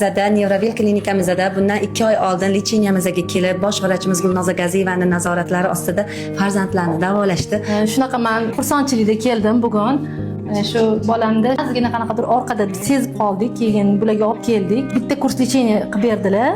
Bizada, Nevrovil klinikamizda bundan 2 oy oldin лечения mizga kelib, bosh vrachimiz Gulnoza Gaziyevani nazoratlari ostida farzandlarni davolashdi. Shunaqa man xursandchilikda keldim bugun. Shu bolamda ozgina qanaqadir orqada sezib qoldik, keyin bularga olib keldik. Bitta kurs лечения qilib berdilar.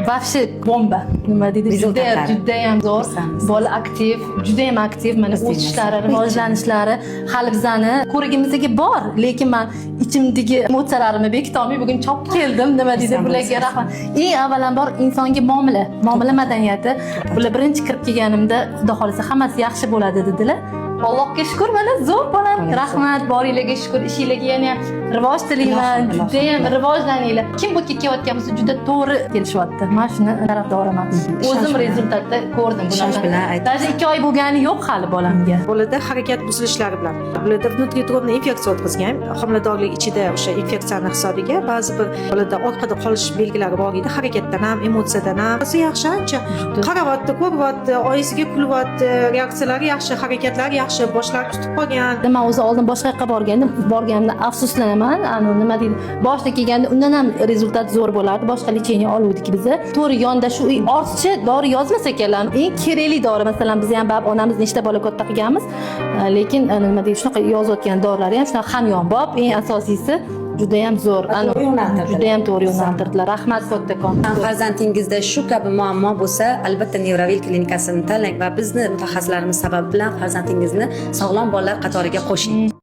Вообще bomba. Nima deydi? Juda Результат lari. Judayam zo'r. Xursandmiz. Bola aktiv, judayam aktiv. Mana o'sishlari, rivojlanishlari hali bizani ko'rigimizga bor, lekin man ichimdagi emotsiyalarimni bekitolmay bugun chopib keldim. Nima deydi? Xursand Bularga bo'lasiz. rahmat. Eng avvalambor insonga muomala, muomala madaniyati. Bular birinchi kirib kelganimda, "Xudo xohlasa, hammasi yaxshi bo'ladi", dedilar. Allohga shukur, mana zo'r bolam. Bolam. Rahmat, boringlarga shukur, ishinglarga yana ham rivoj tilayman. Ilohim, ilohim. Judayam rivojlaninglar. Kim bu yerga kelayotgan bo'lsa, juda to'g'ri kelishyapti. Man shuni tarafdoriman. O'zim Ishonch bilan. результат da ko'rdim bu Ishonch narsani. bilan ayt. Даже 2 oy bo'lgani yo'q hali bolamga. Bolada harakat buzilishlari bilan, bularda внутриутробный infeksiya o'tkazgan, homiladorlik ichida o'sha infeksiyani hisobiga ba'zi bir bolada orqada qolish belgilari bor edi, harakatdan ham, emotsiyadan ham. Hozir yaxshi, ancha qarayapti, ko'ryapti, oyisiga kulyapti, reaksiyalari yaxshi, harakatlari yaxshi, boshlari tutib qolgan. Man o'zi oldin boshqa yoqqa borgandim, borganimda afsuslanaman. Anu, nima deydi, boshida kelganda undan ham результат zo'r bo'lardi. Boshqa лечение oluvdik biza. To'g'ri yondashuv, ortiqcha dori yozmas ekanlar. Eng kerakli dori, masalan, biz ham baribir onamiz nechta bola katta qilganmiz, lekin nima deydi, shunaqa yozayotgan dorilari ham shunaqa hamyonbop, eng asosiysi judayam zo'r. Anu, To'g'ri yo'naltirdilar. Judayam to'g'ri yo'naltirdilar. Rahmat kattakon. Farzandingizda shu kabi muammo bo'lsa, albatta Nevrovil klinikasini tanlang va bizni mutaxassislarimiz sababi bilan farzandingizni sog'lom bolalar qatoriga qo'shing.